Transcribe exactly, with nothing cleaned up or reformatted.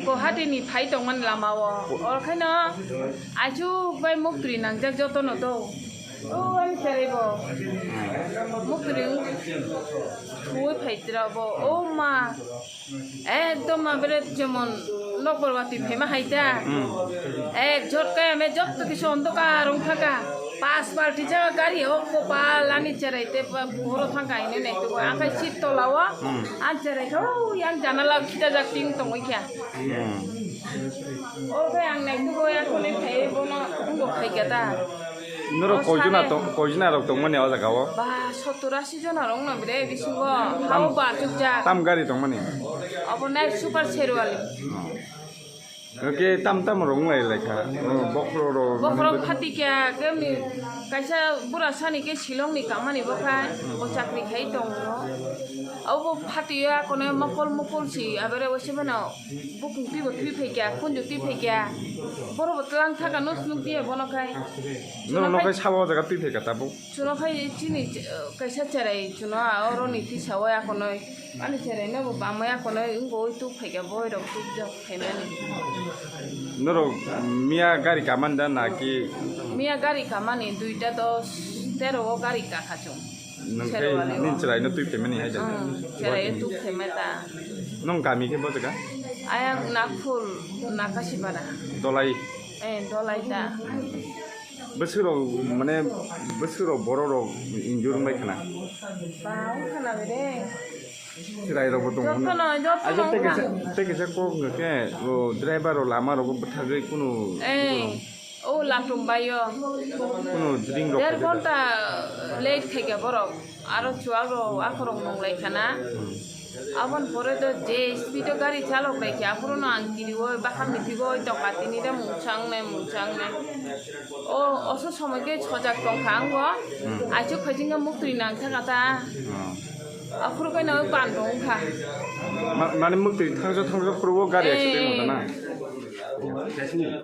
Guwahati ni phai tongmani lama o, orkhaino aichu bai muktri nangjak jotono do. O ani cherai bo muktri wng thuwi phai tira bo, o ma, ekdom ma bere jemon lokor bati phaima hai ta. Hmm. Ek jot kaya me jotto kisu ondokar wng thaka. Pas balti jaga gari o kopal ani cherai te ba buhoro thangka hini nai tugo. Ang khai seat tola o. Hmm. Ang cherai kha o yang janala khita jak ting tongoi kha. Hmm. O khai ang nai tugo ya kone khai bono ungo khai kha ta. Norok o koijona sale to-, koijona rok tongmani o jaga o? Ba, sottor asi jona rok no bire bisingo. Tam, hao ba chukjak. Tam gari tongmani? Obo nai Super Sherwali. Oh. Oke, tam tam rong lai lai kha. Oh, bokhro ro. Bokhro phati kya, kemni kaisa bura sani ke Shillong ni kamani bo kha, bo chakri khai tongo. Abo phati ya kono mokol mokol si, abere wese bano bukung twi bo twi phai kya, khunju twi phai kya. Boro bo tlang thaka no snuk diya bono khai. No, no khai sabo jaga twi phai kha tabuk. Chuno khai chini, eh, kaisa cherai chuno a oro ni tisa o akonoi. Ani cherai no bo bamai akonoi wngoi tuk phaikha boi rok tuk jok phaimani. Norok miya gari kaman da na ki? Miya gari kamani duita dos tero o gari kakha chung. Nung khai Sherwali o. Nin cherai no twi phaimani hai da? Hmm, cherai tuk phaimai ta. Nung kami khe bo jaga? Ayang Nakphul, Nakasibara. Dolai? Eh, Dolai ta. Bwswk rok, mane, bwswk rok borok rok injure wngbai khna? Ba, wng khna bede. Chwrai rok bo tongo. Jotono, jotono. Ajo tei wng kha. Kaisa, tei kaisa kok hwnkhe, o driver rok lama rogo bwthagwi kunu, eh, kunu, o latum bai o. Kunu ring rok Der khaijak. Ghonta late khaikha borok. Aro chuwak rok, akhorok nung lai khana. Hmm. Aboni pore do je speed o gari chalok lai khe, aphuru no ang kiri o, bakham ni thigo, oi tongkha tini de mungsa wngnai, mungsa wngnai. O, oso somoi khe sojak tongkha ang bo. Hmm. Aichuk phaising khe muktwi nang thaka ta. Hmm. Aphuru khe no ban rok wngkha. Ma-, mane muktwi thangsa thangsa phuru o gari accident wngkha na? Eh.